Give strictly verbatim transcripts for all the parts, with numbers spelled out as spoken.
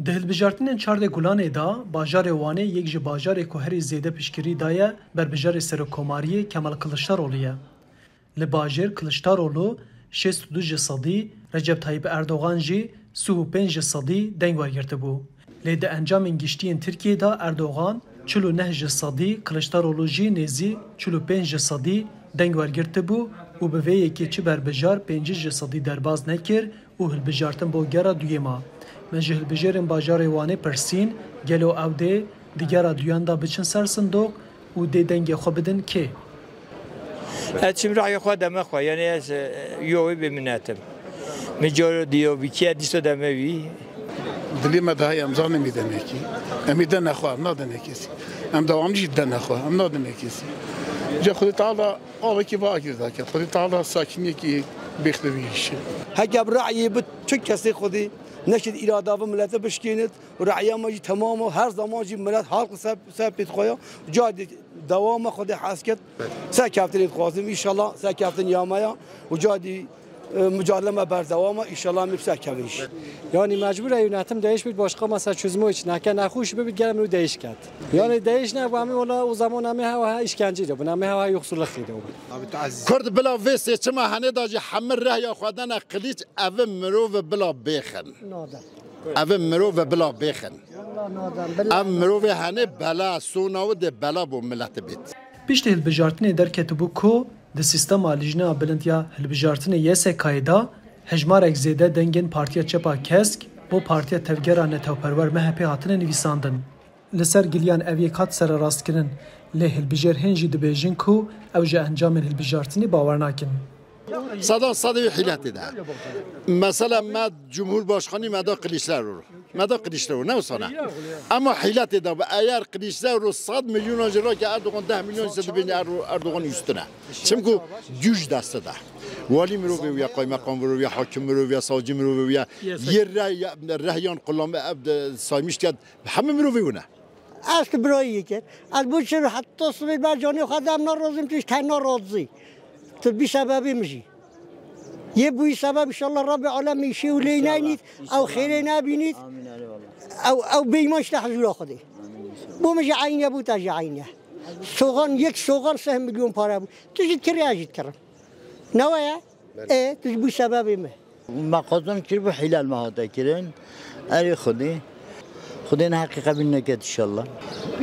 Di hilbijartinên çardê Gulanê de bajarê Wanê yek ji bajarê ku herî zêde piştgirî daye berbijarê Serokkomariyê Kemal Kiliçdaroglu ye. Li bajêr Kiliçdaroglu şêst û du ji sedî, Recep Tayyip Erdogan jî sî û pênc ji sedî deng wergirtibû. Lê di encamên giştî yên Tirkiyê de Erdogan çil û neh ji sedî, Kiliçdaroglu jî nêzî çil û pênc ji sedî deng wergirtibû û bi vê yekê çi berbijar pêncî ji sedî derbas nekir û hilbijartin bo gera duyê ma. Me ji hilbijêrên bajarê Wanê pirsîn, gelo ew dê di gera duyan de biçin ser sindoq û dê dengê xwe bidin kê? Ez çim rayê xwe deme xwe, yanî ez, e, yo wê bê minetim. Min caro diyo bîtiye dîso deme wî. Dilê me de heye, em zanin em ê denekî. Em ê dene xwe, em nadene kesî. Em dewam jî dene xwe, em nadene kesî. Ca Xwedê Teala avekî va agir dake. Xwedê Teala sakiniyekî bêxlevî îşe. Heke bi rayê bi tu kesê Xwedê neşit îrada vi milete bişkênit. Raya me jî temam e, her zaman jî milet halk ser, ser pêt xwe ya. Ca dî dewam e, Xwedê hez ket. Serkeftinê dixwazim, înşallah serkeftin ya me ya. Û ca dî, e, mücadele me berdewam e, înşallah em ê serkevin jî. Yani mecbur e yönetim değişmeyip başka mesela çözümü için. Neke nexweş bibit, gel em ê değiş ket. Yani değiş ne, bu em ê ona o zaman em ê hewa işkence de, bu em ê hewa yoksulluk de. Kurd bila vê seçima henê da jî hemir rehya xwe dene Qiliç, ev mirov bila bêxin. Nade. Ev mirov bila bêxin. Ev mirovê henê bela, sona wê dê bela bo milletê bêt. Piştî hilbijartinê derketibû ku di sîstema Lijneya Bilind ya Hilbijartinê Y S K'yê de hejmarek zêde dengên Partiya Çepa Kesk û Partiya Tevgera Netewperwer M H P hatine nivîsandin. Li ser giliyan ev yek hat sererastkirin, lê hilbijêr hên jî dibêjin ku ew ji encamên hilbijartinê bawer nakin. Sedan sedê wî hîletê de. Mesela me Cumhurbaşkanî me da Kiliçdaroglu. Me da Kiliçdaroglu, ne wisa ne? Ama hîletê de bi, eger Kiliçdaroglu sed milyonan jî rake Erdogan deh milyon ise dibêjin Erdo-, Erdogan üstüne. Çimku güç deste de. Walî mirovê wî ye, kaymeqam mirovê wî ye, hakim mirovê wî ye, savcı mirovê wî ye. Yê reh-, rehyan kullanma ev de saymış diye. Hemî mirovê wî ne. Ez tu birayî yek e. Ez bo çi heta sibê ber canê xwe dem narazim, tu ji te narazî. Tu bî sebebê min jî. Yê bûyî sebeb, înşallah Rabbê Alem îşê û lê neynît, ew xêrê nebînît. Amîn, eyvallah. Ew, ew bêyman işte huzura Xwedê. Amîn, înşallah. Bo min jî eyn e, bo te jî eyn e. Soxan, yek soxan sih milyon pare bû. Tu jî dikirî, ez jî dikirim. Ne we ye? Belê. Ê, tu ji bû sebebê min. Me qazanc kiribû, hîlal me hate kirin. Erê Xwedê. Xwedê neheqî qebîl neket înşallah.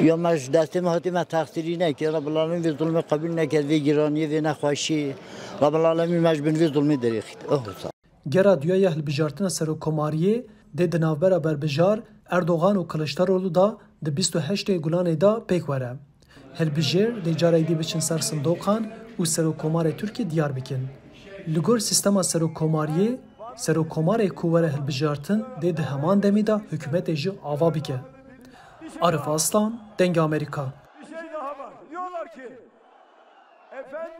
Ya me ji destê me hatî me texsîrî nekir. Rebbil Alemîn vê zulmê qebîl neket, vê giraniyê, vê nexweşî. Rebbil Alemîn me ji bin vê zulmê derêxît. Oho sa. Gera duya ya hilbijartina serokkomariyê dê di navbera berbijar Erdogan û Kiliçdaroglu de di bîst û heştê Gulanê de pêk were. Hilbijêr dê carek dî biçin ser sindoqan û serokkomarê Tirkiyê diyar bikin. Li gor sîstema serokkomariyê, serokkomarê ku were hilbijartin dê di heman demî de hikûmetê jî ava bike. Arif Aslan, Dengê Amerîka. Bir şey daha var. Diyorlar ki, efendim,